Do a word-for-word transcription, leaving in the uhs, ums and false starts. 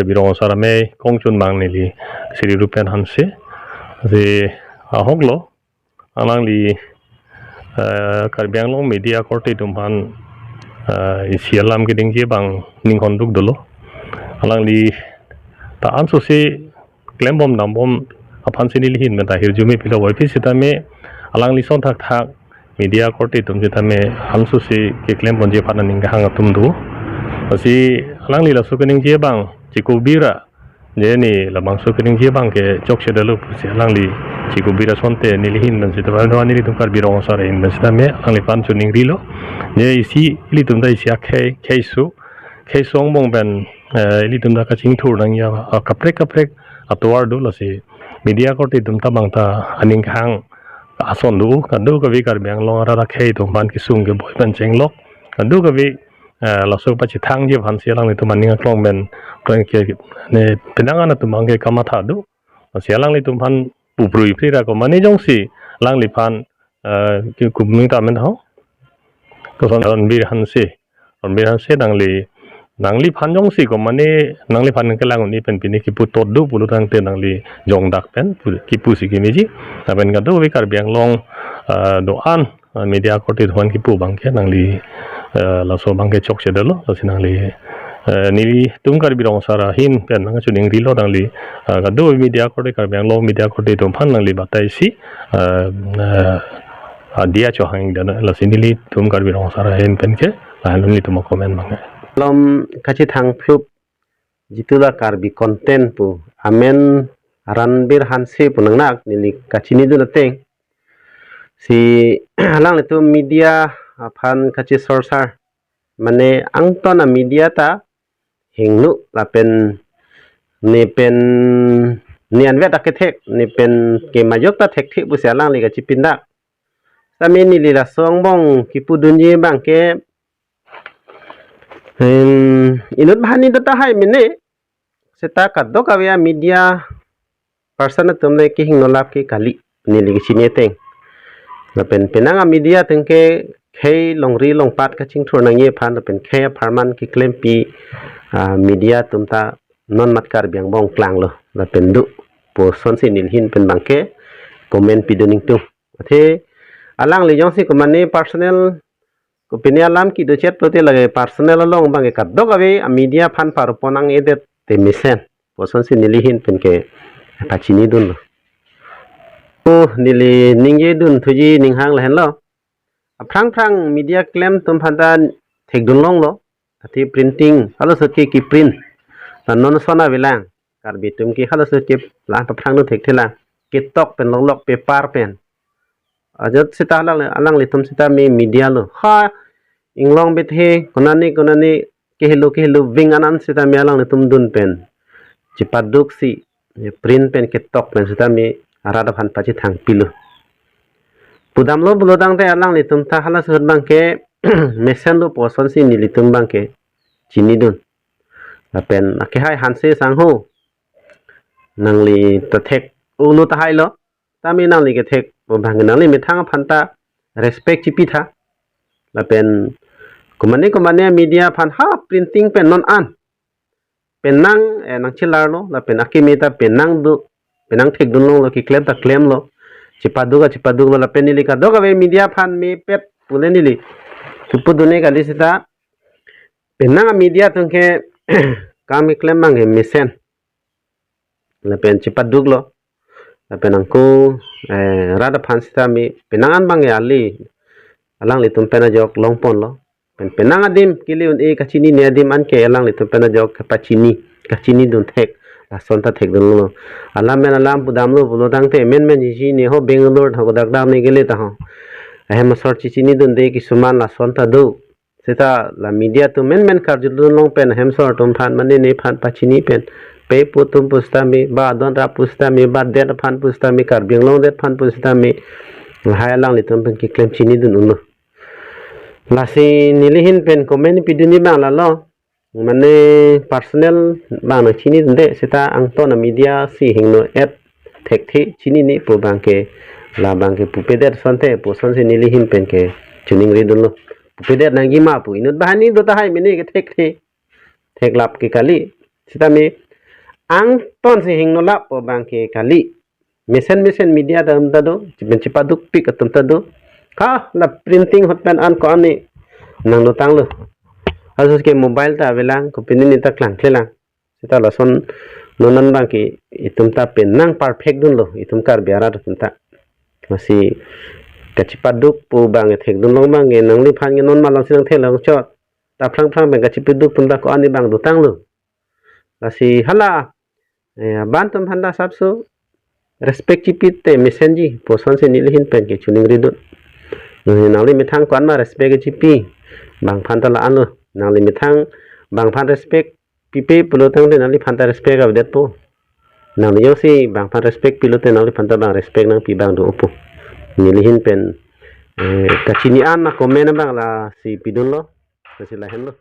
Birong Asar amei kongchun abang neli Sri Rupen Hanse. Si ahok lo, alangli, eh, Karbi Anglong media korte atum aphan, eh, isi alam kedengji abang ninghon duk dolo. Alangli ta ansosi klembom dambom aphan si neli ahin pen ta hirjume pilo, wai phi sitame alangli ason thakthak media korte atum sitame ansosi keklem ponji aphan aning kehang atum do. Lasi alangli laso keningje abang chikubira, je ne labangso keningje abang ke chokche detlo pusi alangli chikubira asonte neli ahin pen sitame, nelitum Karbi Rong Asar ahin pen sitame alangliphan choningrilo. Je isi ilitum ta isi akhei, kheiso, kheiso angbong pen, eh, ilitum ta kachingthur nangji akaprek kaprek atovar do. Lasi media korte atum ta abang ta aning kehang ason do, kadokave Karbi Anglong arat akhei atum aphan kesung keboi pen chenglok, kadokave, eh, laso pachethangji aphan si alanglitum aning aklong pen, pen ke, ne, penang an atum abang ke kamatha do. Lasi alanglitum aphan puprui phri ra komane jongsi alangliphan, eh, ke kumni ta men ho. Koson Ronbir Hanse. Ronbir Hanse nangli, nangliphan jongsi komane nangliphan kelang un-e pen pini kipu tot do pulo tangte nangli jongdak pen pu-, kipu si kemeji. Lapen kadokave Karbi Anglong, eh, do-an, eh, media korte atum aphan kipu abang ke nangli, eh, laso abang ke chokche detlo. Lasi nangli, eh, nelitum Karbi Rong Asar ahin pen nangchoningrilo nangli, eh, kadokave media korte, Karbi Anglong media korte atum aphan nangli batai si, eh, eh, adia chohang dana. Lasi nelitum Karbi Rong Asar ahin pen ke lahenlo nelitum a-comment abang ke. Malom kachethang phlup, jitu la Karbi content pu amen Ronbir Hanse pu nangnak neli kachinidun ateng. Si alanglitum media aphan kachesorsar, mane angton a-media ta hingno lapen ne pen ne anvet akethek, ne pen kemajok ta thekthe pusi alangli kachipindak. Tame neli laso angbong kipudunji abang ke, em, inut banghini do tahai mene, seta kadokave a-media person atum le kehingno lap ke kali, neli kachini ateng. Lapen penang a-media atum ke khei longri longpat kachingthur nangji aphan, lapen khei apharman keklempi, ah, media atum ta non mat Karbi angbong klanglo, lapen do pu asonsi neli ahin pen abang ke comment pidun ingtung. Athe alangli jongsi komane personal kopine alam kedo chet pulote lake personal along abang ke kadokave a-media aphan parup pon nang-edet te mesen pu asonsi neli ahin pen ke pachinidunlo. O neli ningjedun thuji ninghang lahenlo. Aphrang phrang media klem atum aphan ta thekdun longlo. Athe printing halaso ke kiprint. Tan non ason avelang. Karbi atum ke halaso ke lang paphrangdun thekthelang. Ketok pen loklok paper pen. Ajat seta alang, alanglitum sitame media lo. Ha, inglong bethe, konane konane, kehelo kehelo ving anan sitame alanglitum dun pen chepaduk si, print pen ketok pen sitame arat aphan pachethang pilo. Pudamlo pulo tangte alanglitum ta halaso ahut abang ke mesenlo pu asonsi nelitum abang ke chinidun. Lapen akehai Hanse sangho, nangli ta thek-olo tahai lo. Tame nangli kethek abang nangli methang aphan ta respect chipi tha. Lapen komane komane media aphan ha printing pen non an penang, eh, nangchelarlo, lapen akeme ta penang do, penang thekdun longlo, keklem ta klemlo, chepaduk a chepaduklo, lapen neli kadokave media aphan mepet pule neli kipudun-e kali seta penang a-media atum ke kam keklem abang ke mesen. Lapen chepaduklo. Lapen angko, eh, rat aphan sitame penang an abang ke ali alanglitum pen ajok longponlo. Pen penang adim kele un-e kachinine adim an ke alanglitum pen ajok kepachini, kachinidun thek, lason ta thekdunlo. Alam men alam pudamlo pulo tangte men men chinine ho, Bangalore tha, kodak dak ne kele ta ho. Ahem asor chechinidunde kisuman lason ta do. Seta la media atum men men karjudun long pen ahem asor atum aphan mane nephan pachini pen, pe pu atum pusitame, ba adon ra pusitame, ba det aphan pusitame, Karbi Anglong det aphan pusitame, lahai alanglitum pen keklem chinidun unlo. Lasi neli ahin pen comment pidunji abang lalo. Mane personal abang nangchinidunde, seta angton a-media si hingno-et thekthe chinine pu abang ke, labang ke pupedet asonte pu asonsi neli ahin pen ke choningridunlo. Pupedet nangji ma pu, inut banghini do tahai mene ke thekthe, theklap ke kali. Sitame angton si hingno lapu abang ke kali. Mesen mesen media atum ta do, chipen chipadukpik atum ta do. Ka la printing ahut pen an ko-an ne nangdotanglo. Aso ke mobile ta avelang, kopine ne ta klangklelang. Seta lason non an abang ke itum ta pen nang perfect dunlo, itum Karbi arat atum ta. Lasi kachipaduk pu abang ke thekdun long abang ke nangliphan ke non malom si nangtheklong chot. Ta phrang phrang pen kachipaduk atum ta ko-an ne abang dotanglo. Lasi hala, eh, aban atum aphan ta asapso respect chipi te mesenji pu asonsi neli ahin pen ke choningridun. Nangli methang ko-an ma respect chipi, bang aphan ta la-anlo. Nangli methang bang aphan respect pipe pulo tangte nangliphan ta respect avedetpo. Nangli jongsi bang aphan respect pilote nangliphan ta bang respect nangpi abang do-opo. Neli ahin pen, eh, kachini an a-comment abang lasi pidunlo. Lasi lahenlo.